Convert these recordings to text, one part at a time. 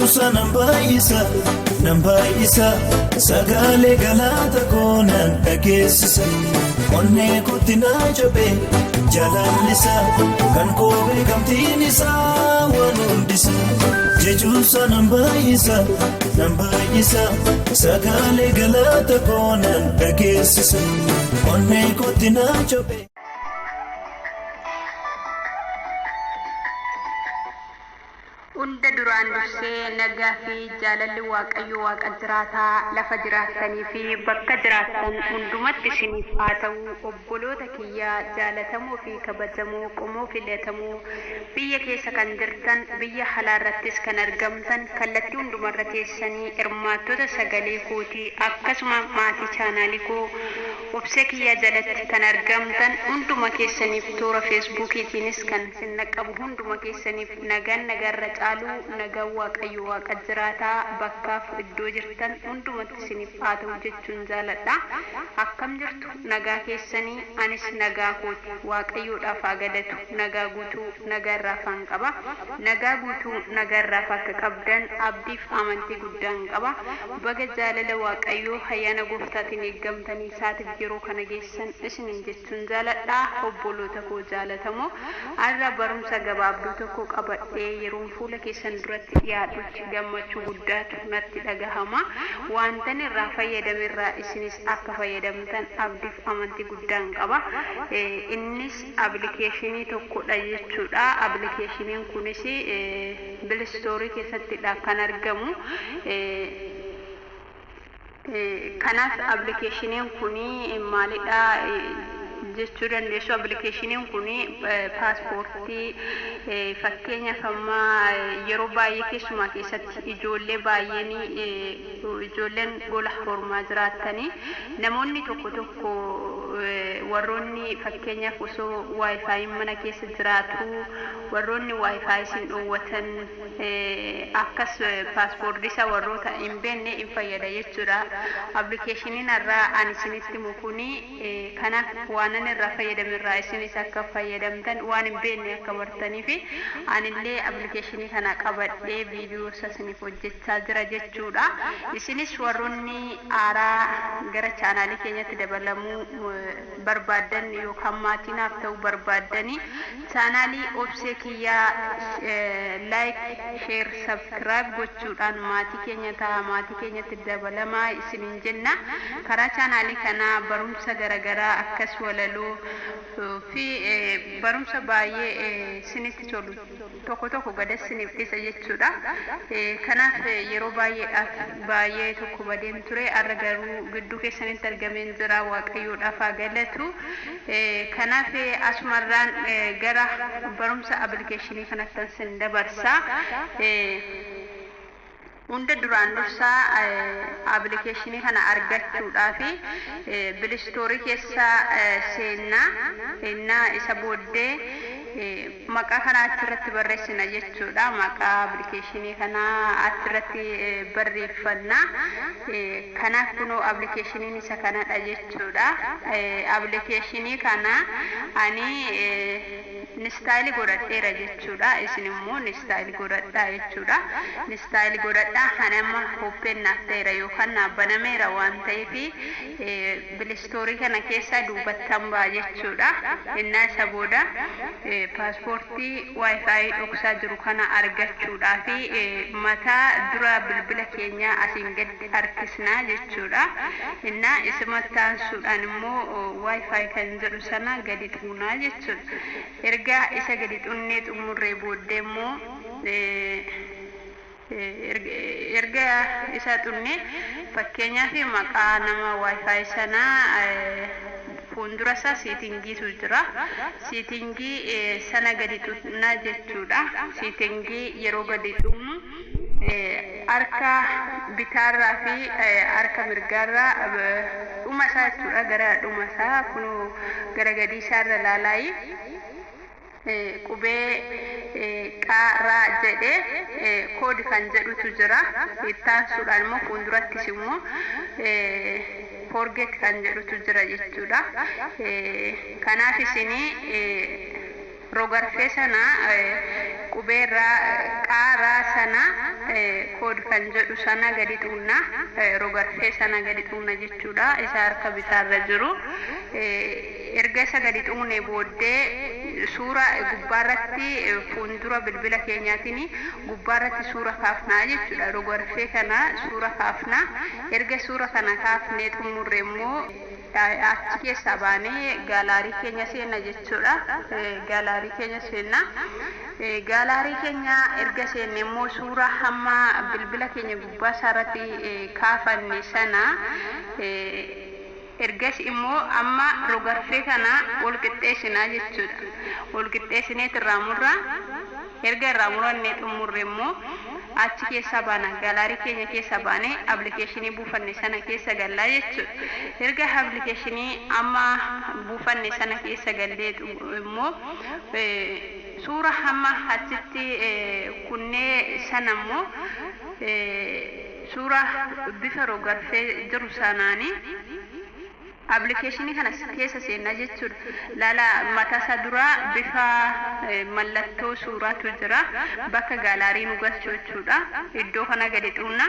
Jechuusa nan baay'isa, nan baay'isa, sagalee galata koo nan dhageessisa. Onnee kootti naa cabee jaalallisa, kan koo beekamtiin isaa waan hundisa. Jechuusa nan baay'isa, nan baay'isa, sagalee galata koo nan dhageessisa. Onnee kootti naa cabee. Hunda duraan dursee nagaa fi jaalalli Waaqayyo Waaqa jiraataa lafa jiraattanii fi bakka jiraattan hundumatti isiniif haa ta'u. Obboloota kiyyaa jaalatamoo fi kabajamoo, qomoo filatamoo, biyya keessa kan jirtan, biyya halaarrattis kan argamtan, kallattii hundumarra teessanii hirmaattota sagalee kootii, akkasuma maatii chaanaalii koo Obsee Kiyyaa jalatti kan argamtan hunduma keessaniif, toora feesbuukiitiinis kan sin dhaqqabu hunduma keessaniif, nagaan nagaarra caalu, nagaan Waaqayyo Waaqa jiraataa bakkaaf iddoo jirtan hundumatti isiniif haa ta'u jechuun jaaladha. Akkam jirtu? Nagaa keessanii? Anis nagaa kooti. Waaqayyoodhaaf haa galatu. Nagaa guutuu nagaa irraafaan qaba. Nagaa guutuu nagaa irraaf akka qabdan abdiif amantii guddaan qaba. Baga jaalala Waaqayyoo ayyaana Gooftaatiin eeggamtanii isaatiif yeroo kana geessan isiniin jechuun jaaladha. Obboloota koo jaalatamoo, har'a barumsa gabaabduu tokko qabadhee yeroon fuula keessan duratti dhiyaadhutti gammachuu guddaatu natti dhagahama. Wantan irraa fayyadame irraa isinis akka fayyadamtan abdiif amantii guddaan qaba. Innis abilikeeshinii tokkodha jechuudha. Abilikeeshiniin kunis bilistoorii keessattidha kan argamu. Kanaaf abilikeeshiniin kun maalidha jechuu dandeessu. Abilikeeshiniin kun paaspoortii, fakkeenyaaf amma yeroo baay'ee keessumaa keessatti ijoollee baay'een, ijoolleen gola hormaa jiraattanii, namoonni tokko tokko warroonni fakkeenyaaf osoo waayifaayiin mana keessa jiraatu warroonni waayifaayi isin dhoowwatan, akkas paaspoortii isa warroota hin beekne hin fayyada jechuudha. Abilikeeshiniin har'aa ani isinitti himu kuni kanaaf waan ani irraa fayyadame irraa isinis akka fayyadamtan, waan hin beekne akka bartanii fi anillee abilikeeshinii kana qabadhee viidiyoo isa isiniif hojjechaa jira jechuudha. Isinis warroonni haaraa gara chaanaalii keenyatti dabalamuu barbaaddan yookaan maatii naaf ta'uu barbaaddanii, chaanaalii Obsee Kiyyaa like, share, subscribe gochuudhaan maatii keenya ta'a, maatii keenyatti dabalamaa isiniin jenna. Karaa chaanaalii kanaa barumsa garaagaraa akkas walaloo fi barumsa baay'ee isinitti tolu tokko tokko gad isiniif dhiisa jechuudha. Kanaaf yeroo baay'eedhaaf baay'ee tokko badeen ture, har'a garuu gidduu keessanitti argameen jira. Waaqayyoodhaaf haa galatu. Kanaaf asumarraan gara barumsa abilikeeshinii kanattan sin dabarsa. Hunda duraan dursaa abilikeeshinii kana argachuudhaaf bilistoorii keessa seennaa. Innaa isa booddee maqaa kana achirratti barreessina jechuudha. Maqaa abilikeeshinii kanaa achirratti barreeffanna. Kanaaf kunoo abilikeeshiniin isa kanadha jechuudha. Abilikeeshinii kana ani install godhadheera jechuudha. Isin immoo install godhadhaa jechuudha. Install godhadhaa. Ani amma open naaf ta'eera yookaan naaf banameera waan ta'eef bilistoorii kana keessa duubattan ba'a jechuudha. Innaa isa booda paaspoortii waayifaayi dhoksaa jiru kana argachuudhaaf mataa dura bilbila keenyaa asiin gadi harkisnaa jechuudha. Innaa isumatti aansuudhaan immoo WiFi kan jedhu sana gadi xuunaa jechuudha. Erga isa gadi xunnee xumurree booddee immoo, erga isa xunne, fakkeenyaaf maqaa nama WiFi sanaa fuuldura isaa settingiitu jira. Settingii sana gadi xunnaa jechuudha. Settingii yeroo gadi xunnu harka bitaarraa fi harka mirgaarraa dhuma isaa jechuudha. Gara dhuma isaa kunoo gara gadii isaarra laalaayi. Qubee qaaraa jedhee code kan jedhutu jira. Ittaansuudhaan immoo fuuldurattis immoo forget kan jedhutu jira jechuudha. Kanaaf isinii rogarfee sana qubeerraa qaaraa sana Code kan jedhu sana gadi tuqna, rogarfee sana gadi tuqna jechuudha, isa harka bitaarra jiru. Erga isa gadi tuqne booddee suura gubbaarratti, fuuldura bilbila keenyaatiin gubbaarratti suura kaafnaa jechuudha. Rogarfee kana suura kaafna. Erga suura kana kaafnee xumurre immoo achi keessaa baanee gallery keenya seenna jechuudha. Gallery keenya seenna. Gallery keenya erga seenne immoo suura hamma bilbila keenya gubbaa isaarratti kaafanne sana, ergas immoo amma rogarfee kana ol qixxeessinaa jechuudha. Ol qixxeessineet irraa murraa. Erga irraa murannee xumurre immoo achi keessa baana, gallery keenya keessa baanee application buufanne sana keessa gallaa jechuudha. Erga application amma buufanne sana keessa gallee immoo suura hamma achitti kunnee sana immoo suura bifa rogarfee jiru sanaanii application kana keessa seenna jechuudha. Laala, mataa isaa duraa bifa mallattoo suuraatu jira. Bakka gallery nu galchu jechuudha. Iddoo kana gadi xuqna.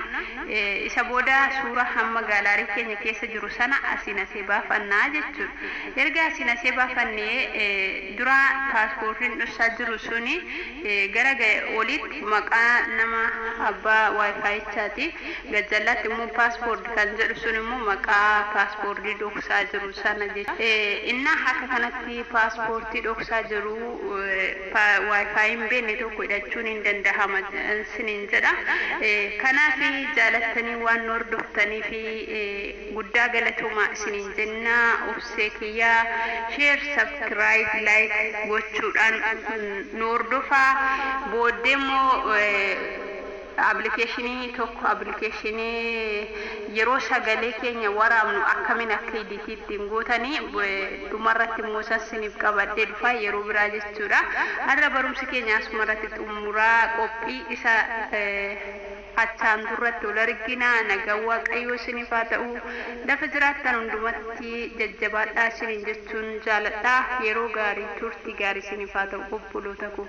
Isa booda suura hamma gallery keenya keessa jiru sana asiin asee baafannaa jechuudha. Erga asiin asee baafannee, dura paaspoortiin dhoksaa jiru suni gara olitti maqaa nama abbaa WiFichaati. Gajjallaatti immoo paaspoortii kan jedhu sun immoo maqaa paaspoortii dhoksaa jiru sana jechuudha. Innaa akka kanatti paaspoortii dhoksaa jiru WiFi hin beekne tokko hidhachuun hin dandahama sinin jedha. Kanaaf jaalattanii waan nu hordoftanii fi guddaa galatoomaa isiniin jenna. Obsee kiyyaa, share, subscribe, like gochuudhaan nu hordofaa. Booddee immoo application tokko, application yeroo sagalee keenya waraabnu akkamiin akka edit ittiin gootanii, dhumarratti immoo sassiniif qabadhee dhufaa yeroo biraa jechuudha. Har'a barumsi keenya asumarratti xumuraa. Qophii isa achaan duratti ol argina. Nagaan Waaqayyoo isiniif haa ta'u. Lafa jiraattan hundumatti jajjabaadhaa isiniin jechuun jaaladha. Yeroo gaarii, turtii gaarii isiniif haa ta'u, obboloota koo.